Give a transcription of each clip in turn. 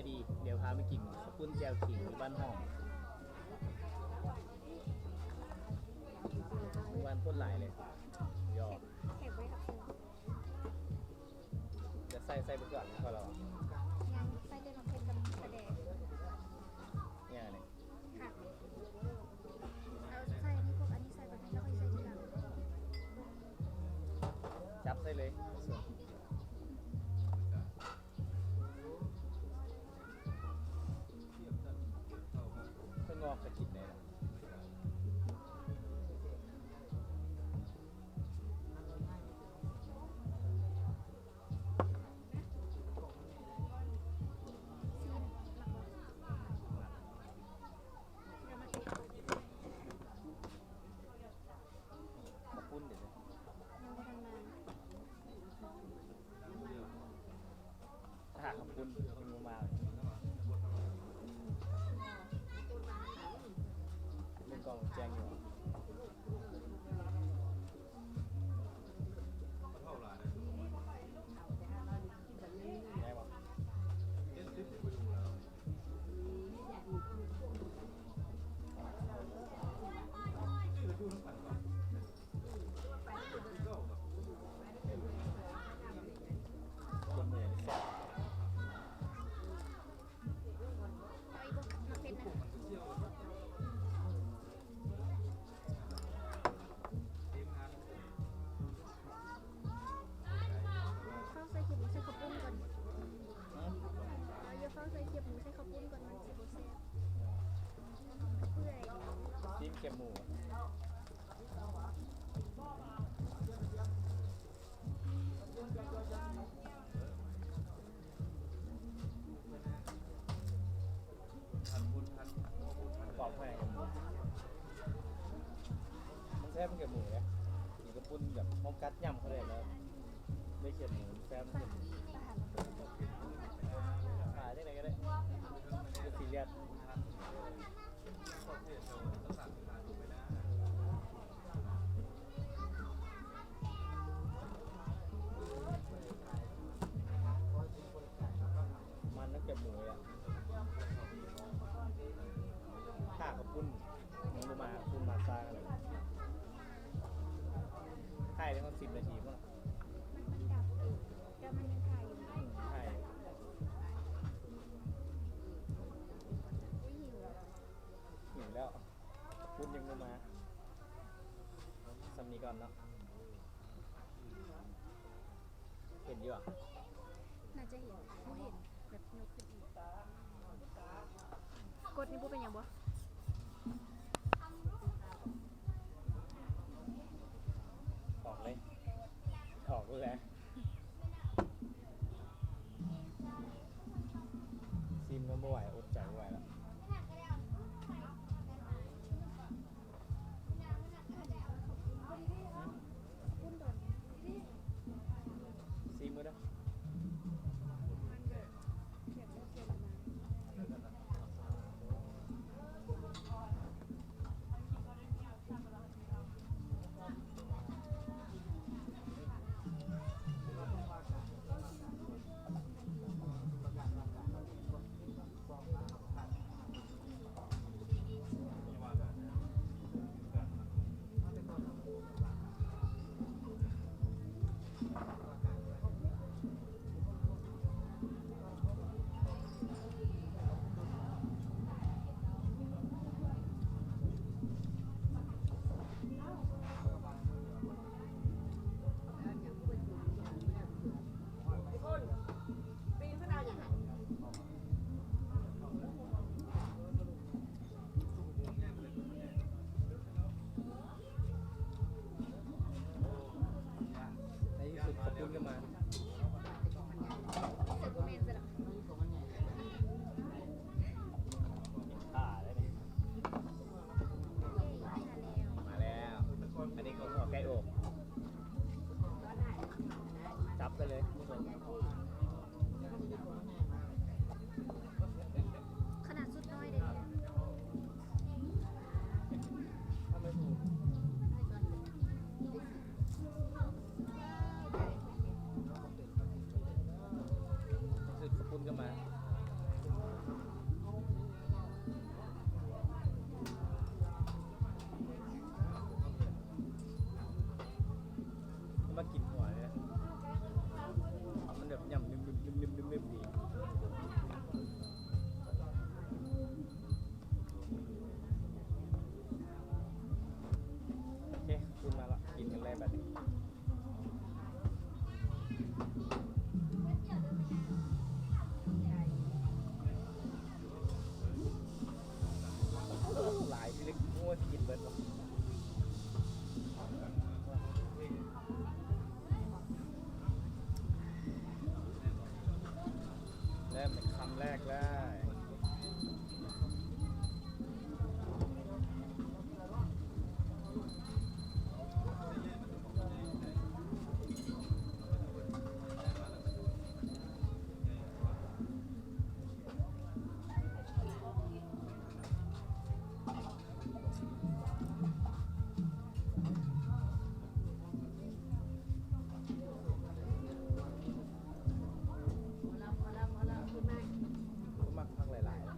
ດີ ດຽວພາໄປກິນເຂົ້າປຸ້ນແຈ່ວຂີງຢູ່ບ້ານຫ້ອງ. ມື້ວານຄົນຫຼາຍເລີຍ. ຢອກ. ຈະໃສ່ ໃສ່ເບີດເກືອງ ພໍແລ້ວ. ຍັງໃສ່ແຕ່ໝາກເຜັດກັບປາແດກ. ຫຍັງອັນນີ້? ຜັກ. ເອົາໃສ່ອັນນີ້ ພວກອັນນີ້ໃສ່ແບບນີ້ ແລ້ວຄ່ອຍໃສ່ທີຫຼັງ. ຈັບໃສ່ເລີຍ. ເພິ່ນງອກສະກິດແດ່. ເຂົ້າປຸ້ນເດ ຍັງບໍ່ທັນມາ. ຖ້າເຂົ້າປຸ້ນຍັງບໍ່ມາ. ເບິ່ງກ້ອງແຈ້ງຢູ່. ໄດ້ບໍ່? ເອົາອີກບໍ່? ໝາກເຜັດນະ. ເຝົ້າໃສ່ແຄບໝູໃສ່ເຂົ້າປຸ້ນກ່ອນ. ຮະ? ເອົາ ຢ່າເຝົ້າໃສ່ແຄບໝູໃສ່ເຂົ້າປຸ້ນກ່ອນ ມັນຊິບໍ່ແຊບ. ເປື່ອຍ. ຊີມແຄບໝູ. ກອບແຮງ. ມັນແຊບແຄບໝູເດ້. ກິນກັບປຸ້ນແບບເຮົາກັດຫຍ້ຳເຂົ້າໄດ້ແລ້ວ ໄດ້ແຄບໝູ ແຊບ. ຂາຍຈັ່ງໃດກໍໄດ້ ບໍ່ຊີຣຽສ. ມັນຕັ້ງແຕ່ໝູແລ້ວ ຖ້າເຂົ້າປຸ້ນຍັງບໍ່ມາ ປຸ້ນມາຊ້າຂະໜາດ. ຖ່າຍໄດ້ຮອດສິບນາທີພຸ້ນ. ມັນ ມັນດັບຢູ່ ແຕ່ມັນຍັງຖ່າຍຢູ່. ຖ່າຍ. ອຸ້ຍ ຫິວແລ້ວ. ຫິວແລ້ວ. ປຸ້ນຍັງບໍ່ມາ. ສ່ຳນີ້ກ່ອນເນາະ. ເຫັນຢູ່ຫວາ? ໜ້າຈະເຫັນ. ບໍ່ເຫັນ. ແບບຍົກຂຶ້ນອີກ. ກົດນີ້ບໍ່ເປັນຫຍັງບໍ່? ອອກເລີຍ. ອອກແລ້ວ. ຊີມກໍບໍ່ໄຫວ ອົດໃຈບໍ່ໄຫວແລ້ວ. ຊີມເບິ່ງເດີ. ໄດ້. ມັກຜັກຫຼາຍໆ.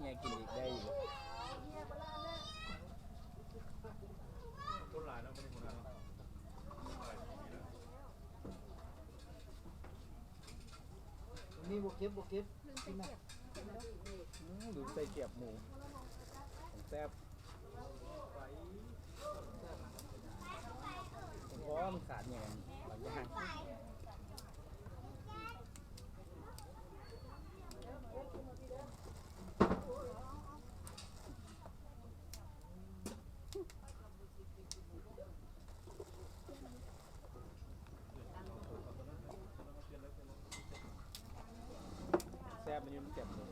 ແຍກກິນອີກໄດ້ຢູ່. ນີ້ບໍ່ເກັບ ບໍ່ເກັບ ກິນນະ. ອືມ ລືມໃສ່ກຽບໝູ ຂອງແຊບ. ໂອ້ ມັນຂາດຫຍັງບາງຢ່າງ. ແຊບ ມັນຢູ່ແກບໝູ.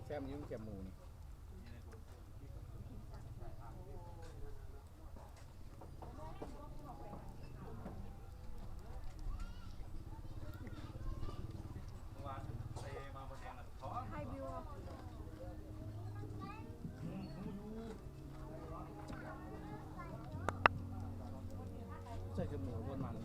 ແຊບຢູ່ແກບໝູນີ້. ໃສ່ແຄບໝູ ໂຄດມັນ.